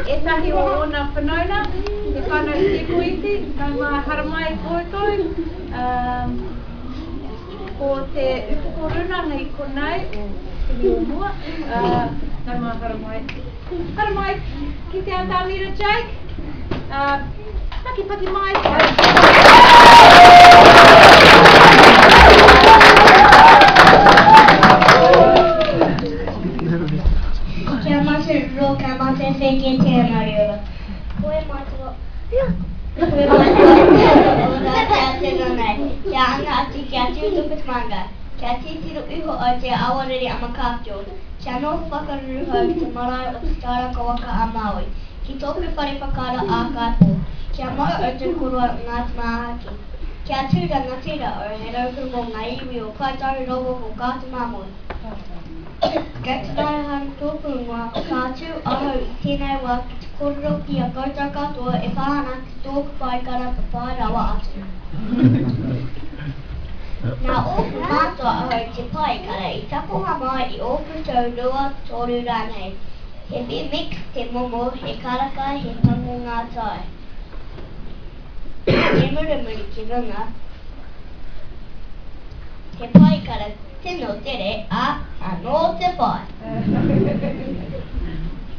Ētahi o ōna whanauna, te whānau Te Koiti, nau mai haramai koutou. Um, ko te upoko rūnanga i konei, o te o mua, uh, nau mai haramai. Haramai ki te atamira Jake. Uh, paki paki mai. Kia mate ro, ka mate wheke te mariora. Koe matua, koe matua ora kia tino nei. Kia anga atu kia tū tuku te manga. Kia titiro iho au te awarere a Makāwhio. Kia noho whakaruruhau ki te marae o Te Tauraka Waka a Māui. Ki tōku whare whakaara ā-Kāpō. Kia mau au te koroa o Ngāti Māhaki. Kia tū rangatira au hei raukura mō ngā iwi o Kāi Tahu rawa ko Ngāti Māmoe. Kei te Raihan tōku ingoa, ka tū ahau i tēnei wā ki te kōrero ki a koutou katoa e pā ana ki tōku paekara papai rawa atu. Nā ōku mātua ahau te paekara i takoha mai i ōku tau 2, 3 rānei. He BMX te momo, he karaka, he pango ngā tae. He murimuri ki runga, he paekara Tino tere, ā, anō te pai.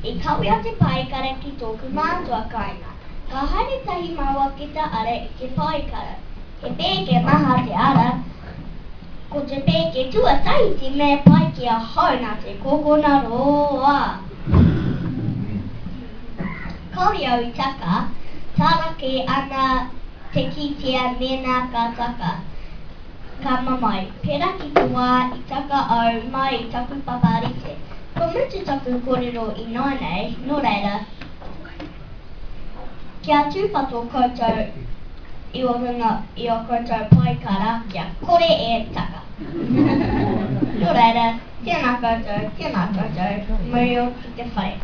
I kawea te paekara ki tōku mātua kāinga. Ka haere tahi māua ki te ara i te paekara. He pēke maha te ara. Ko te pēke tuatahi te mea pai ki ahau nā te kokona roa. Kāore au i taka, tārake ana te kitea mēnā ka taka. Ka mamae, pērā ki te wā i taka au mai i taku papa rite. Kua mutu taku kōrero ināianei, nō reira, kia tūpato koutou i o runga i ō koutou paekara kia kore e taka. Nō reira, tēnā koutou, tēnā koutou, mauria ki te whare.